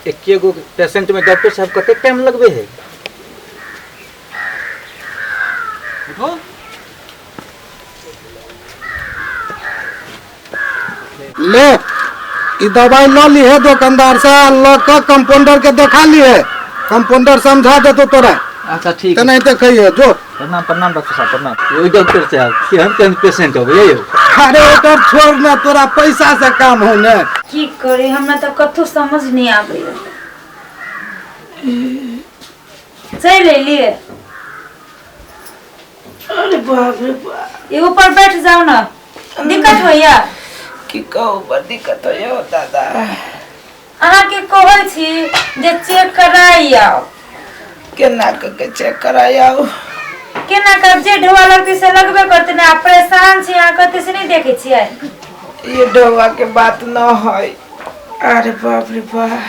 एके गो पेशेंट में डॉक्टर साहब कते टाइम लगबे है उठो ले ई दवाई ल लीहे दुकानदार से आ ल के कंपाउंडर के देखा लीहे कंपाउंडर समझा देतो तोरा अच्छा ठीक तेनाहिते कहिए जो। प्रणाम प्रणाम डॉक्टर साहब प्रणाम। ओहि डॉक्टर साहब केहन केहन पेशेंट अबै यौ। अरे ओकर छोड़ ना, तोरा पैसा से काम हो ने। की करे, हमरा तऽ कथू समझ नहीं आबैया। चलि एलियै। अरे बाप रे बाप। ये ऊपर बैठ जाओ ना, दिक्कत होइया? की कहू, बड़ दिक्कत होइया हो दादा। अहाँके कहै छी जे चेक कराइ आउ। केना कऽ के चेक कराइ आउ? केना कर, जे ढोआ लगतै से लगबे करतै ने। आ परेशान छी अहाँ कते से नहि देखै छियै? ये ढोआ के बात न है। अरे बाप रे बाप,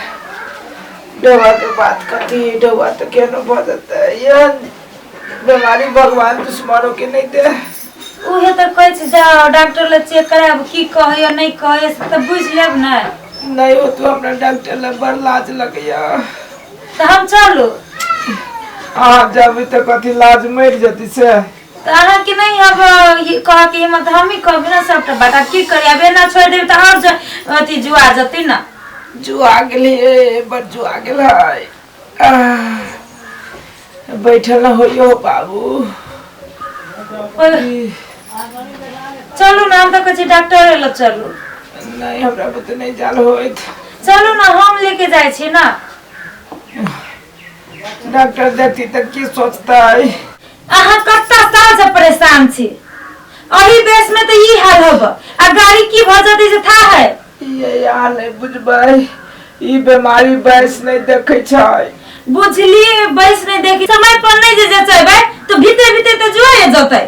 ढोआ के बात कथी, ढोआ तऽ केनो भऽ जेतै। एहन बीमारी भगवान दुश्मनों के नहीं दे। उहे तऽ कहै छी, जाओ डॉक्टर लग चेक करायब, की कहैया नहि कहैया से तऽ बुझि लेब ने। नहीं हो तो हमरा डॉक्टर लग बड़ लाज लगैया। तऽ हम चलू? अहाँ जाबी तऽ कथी लाज मरि जेती से। तऽ अहाँके नहि अब ये कहके हिम्मत, हमही कहबै ने सबटा बात। आब की करी, आब एना छोड़ि देबै तऽ आओर अथी जुआ जेतै ने। जुआ गेलियै, बड़ जुआ गेल है। आह, बैठल न होइयो बाबू। चलू ने, हम तऽ कहै छी डॉक्टर लग चलू। नहीं, हमरा बुते नहीं जाल होइत। चलू ने, हम लेके जाइ छी ने। डॉक्टर देखती तऽ की सोचतै? अहाँ कत्ता साल से परेशान छी, अही देश में तऽ ई हाल होब आ गाड़ी की भऽ जेतै से था है। ये यार नहीं बुझबै, ई बीमारी बैस नहीं देखै छै। बुझली, बैस नहीं देखी, समय पर नहीं जे जचेबै तो भीतर भीतर तऽ जुआए जतै।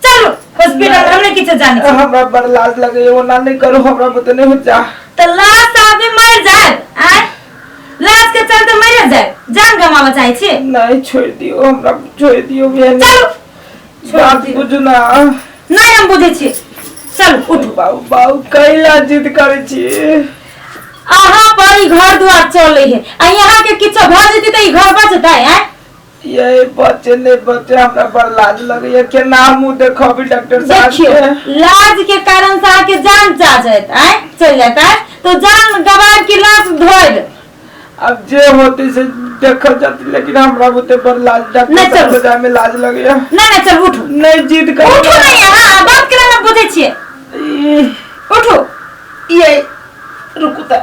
चलू हॉस्पिटल, हमने किछु जाने छी। हमरा बड़ लाज लगैया, ओना नहीं करू, हमरा बुते नहीं हो जा। तऽ लाज से आदमी मर जाए? आय, लाज के चलते मर जाए, जान गमाबऽ चाहै छी? नहीं, छोड़ दियो हमरा, छोड़ दियो बहन। चलू, छोड़ बात दियौ। बुझू ना। नहीं, हम बुझै छी, चलू उठू। बाबू बाबू, कैला जिद करै छी? अहाँ पर ई घर द्वार चलै है आ यहाँ के किछो भऽ जेतै तऽ ई घर बचतै? आय, ये बच्चे नहीं बच्चे, हमरा बड़ लाज लगैया, केना मुँह देखबी डॉक्टर साहब देखियो के? लाज के कारण से अहाँके जान जा जायत, आय चलि जायत, आय तो जान गवार की लाश धोइब। अब जे होते से देखल जाती, लेकिन हमरा बुते बड़ लाज डॉक्टर नहीं, साहब चलू। के जाय में लाज लगैया। नहीं नहीं, चल उठू। नहीं, जिद कर। उठू नहीं, हाँ बात करे हम बुझै छियै। ई, उठू। ये रुकू तऽ।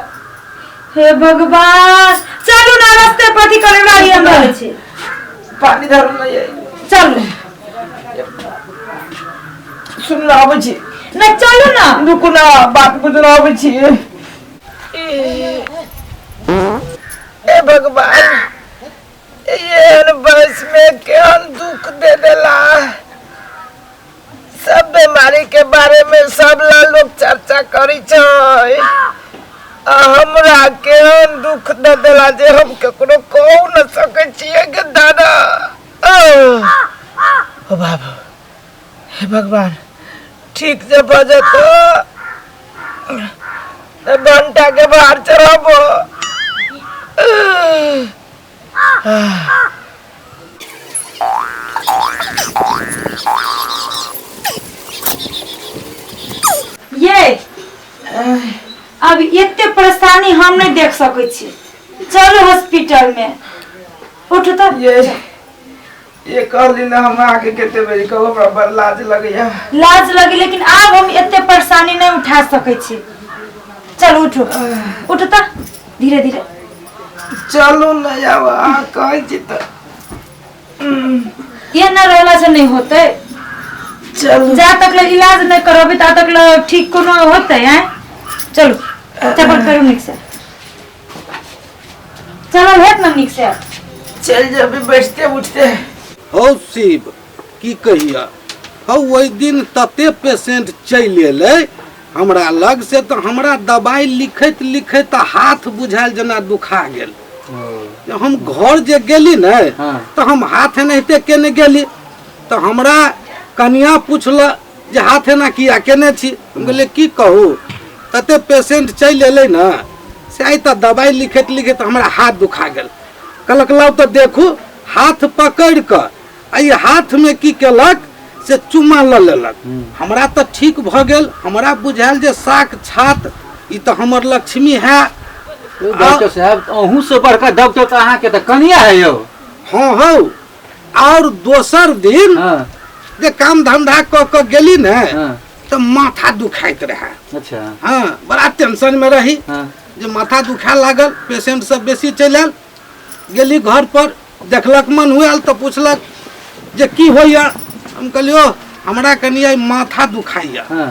हे भगवान, चलू ना, रास्ते पर अथी करे गाड़ी हम रहै छी। पानी धरू ना ये। चलू। सुन ना, आबै छी। नहीं, चलू ना। रुकू ना, बात बुझू ना, आबै छी। ए भगवान, एहन बयस में केहन दुख दे देला। सब बीमारी के बारे में सब ला लोग चर्चा करी छै आ हमरा केहन दुख दे देला जे हम केकरो कहू न सकै छियै के दादा। ओ बाबू, हे भगवान, ठीक से भऽ जेतौ तऽ घंटा के भार चढ़ाबो। ये अब एते परेशानी हम नहीं देख सकै छी, चलू हॉस्पिटल में, उठू तऽ। ये कहली ना हम आके कते बेरी कहू, हमरा बड़ लाज लगैया। लाज लगे, लेकिन आब हम एते परेशानी नहीं उठा सकै छी। चलू, उठू उठू तऽ, धीरे धीरे। चलू न आब, अहाँ कहै छी तऽ। ये न रहला से नहीं होते। चलू। जा तक ले इलाज नहीं करबे ता तक ले ठीक कोनो होते हैं। चलू, चप्पल करू नीक से, चलल हेत ना नीक से? चल जबी, बैठते उठते। हौ शिव, की कहिया हौ, ओहि दिन तते पेशेंट चलि एलै हमरा लग से तऽ हमरा दबाइ लिखैत लिखैत हाथ बुझायल जेना दुखा गेल। हम घर जे गेली ने तऽ हम हाथ एनाहिते केने गेली तऽ हमरा कनिया पुछलक जे हाथ एना किया केने छी। हम कहलियै की कहू, तते पेशेंट चलि एलै ने से आइ तऽ दबाइ लिखैत लिखैत हमरा हाथ दुखा गेल। कहलक लाउ तऽ देखू, हाथ पकड़ि कऽ एहि हाथमे की केलक से चुम्मा लऽ लेलक। हमरा तऽ ठीक भऽ गेल, हमरा बुझायल जे साक्षात ई तऽ हमर लक्ष्मी है। डॉक्टर साहब, अहूँ से बड़का डॉक्टर तऽ अहाँके तऽ कनिया है यौ। हाँ हौ, और दोसर दिन हाँ जे काम धंधा कऽ कऽ गेली ने हाँ तऽ माथा दुखाइत रहे। अच्छा। हाँ, बड़ा टेंशन में रही। हाँ जे माथा दुखाए लागल, पेशेंट सब बेसी चलि आयल। गेली घर पर, देखलक मन हुआल तऽ पुछलक जे की होइया। हम कहलियो हमरा कनि आइ माथा दुखाइया। हाँ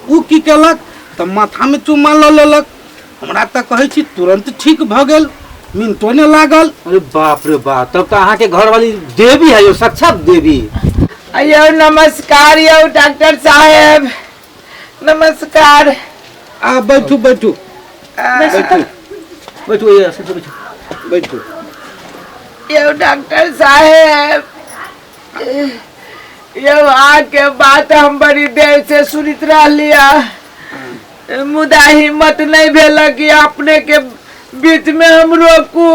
ओ की केलक तऽ माथामे चुम्मा लऽ लेलक। हमरा तऽ कहै छी तुरन्त ठीक भऽ गेल, मिनटो नहि लागल। अरे बाप रे बाप, तब तऽ अहाँके घरवाली देवी है यौ, साक्षात देवी। यौ नमस्कार यौ डॉक्टर साहेब, नमस्कार। आ बैठू बैठू बैठू बैठू ये, बैठू बैठू बैठू। यौ डॉक्टर साहेब, यौ अहाँके बात हम बड़ी देर से सुनैत रहलियै, मुदा हिम्मत नहीं भेल कि अपने के बीच में हम रोकू।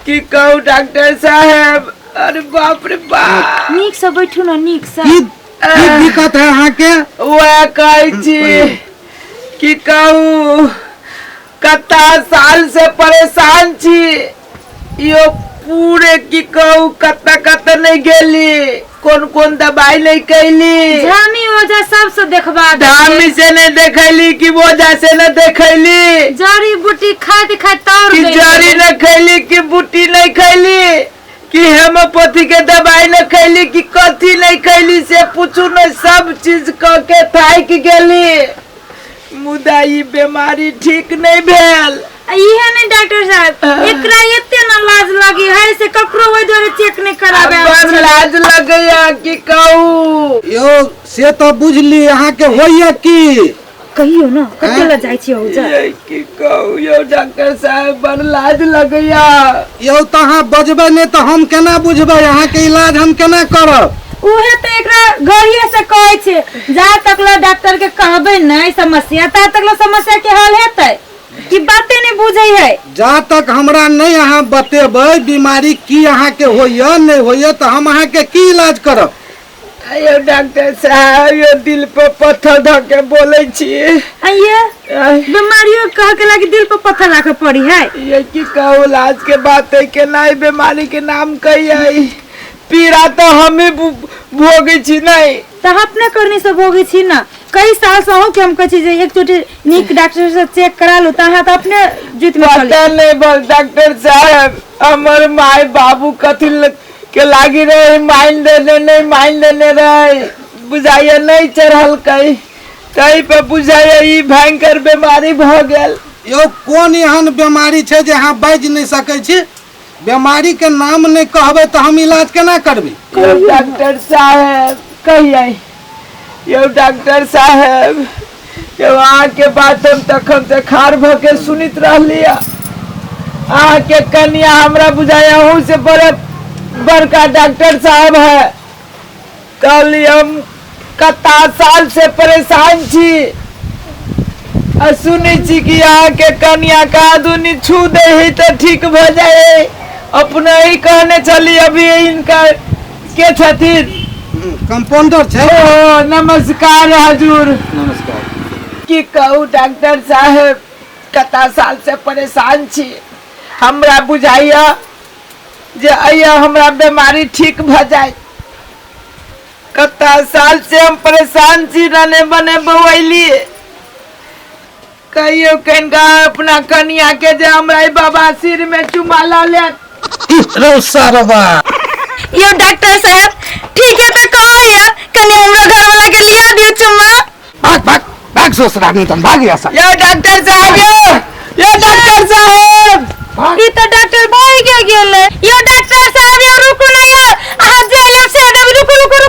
की कहू डॉक्टर साहेब, अरे बाप रे बाप। नीक से बैठू ना, नीक से। की की दिक्कत है अहाँके? वएह कहै छी की कहू, कत्ता साल से परेशान छी यो पूरे। की कहू, कत्ता कत्ता नहीं गेली, कोन कोन दवाई नहीं कैली, झामी ओझा सबसे देखबा दे। धामी से नहीं देखैली कि ओझा से नहीं देखैली, जड़ी बूटी खाइत खाइत तौर कि गइल। जड़ी नहीं खैली कि बूटी नहीं खैली कि हेमोपैथी के दवाई नहीं खैली कि कथी नहीं खैली से पूछू नहीं, सब चीज क के थाकि गेली, मुदा ई बीमारी ठीक नहीं भेल। इहे नहीं डॉक्टर साहब, एकरा एते न लाज लगी है से ककरो ओहि दुआरे चेक नहीं कराबे। बड़ लाज लगैया की कहू। यौ से तऽ बुझली, अहाँके होइया की? कहियो न कते ल जाइ छी ओजा। ये की कहू यौ डॉक्टर साहब, बड़ लाज लगैया। यौ तऽ अहाँ बजबै नहि तऽ हम केना बुझबै, अहाँके इलाज हम केना करब? उहे तऽ एकरा घरिये से कहै छै, जा तक ला डॉक्टर के कहबै नहीं समस्या ता तक ला समस्या के हल हेतै कि बाते नहीं बुझै है। जा तक हमरा नहीं अहाँ बतेबै बीमारी की अहाँके होइया नहीं होइया तऽ हम अहाँके की इलाज करब? यौ डॉक्टर साहब, यौ दिल पर पत्थर धऽ के बोलै छी। आइए बीमारियों कह के लागी दिल पर पत्थर राखे पड़ी है। ये की कहू, लाज के बात है के नहीं बीमारी के नाम कहिए, पीड़ा तो हम ही भोगै छी नहीं तऽ अपने करनी से भोगै छी ना, कई साल से हो कि हम कहै छी जे एक चोटी नीक डॉक्टर से चेक करा लू, तऽ अहाँ तऽ अपने जुत में चली। पता नहीं बल डॉक्टर साहब, हमर माय बाबू कथी के लागी रहे, मान देने नहीं मान देने रहे, बुझाइए नहीं चढ़ल कहीं तही पे बुझाइए ई भयंकर बीमारी भऽ गेल। यौ कोन एहन बीमारी छै जे अहाँ बाजि नहि सकै छी? बीमारी के नाम नहि कहबै तऽ हम इलाज केना करबै? यौ डॉक्टर साहेब कहिए, यौ डॉक्टर साहेब, यौ अहाँके बात हम तखन से खाड़ भऽ के सुनैत रहलियै। अहाँके कनिया हमरा बुझाइए अहूँ से बड़े बड़का डॉक्टर साहब है। कहली हम कत्ता साल से परेशान छी आ सुनै छी कि अहाँके कनिया के आदमी छू दे है तऽ ठीक भऽ जाए। अपने ही कहने छली अभी इनका के छथिन? कंपाउंडर छै। ओ नमस्कार हजूर। नमस्कार। की कहू डॉक्टर साहेब, कत्ता साल से परेशान छी। हमरा बुझाइया जे अइया हमरा बीमारी ठीक भऽ जाए। कत्ता साल से हम परेशान छी, रने बने बौआइली। कहियो कनिका अपना कनिया के जे हमरा ई बाबा सिर में चुमा ला ले। रौ सरबा। यो डॉक्टर साहब ठीक है तो कहियो कनी हमरा घर वाला के लिया दियो चुम्मा। भाग भाग भाग ससुरा, नहीं तो भाग यहाँ से। यो डॉक्टर साहब, यो यो डॉक्टर साहब, ई तो डॉक्टर भाई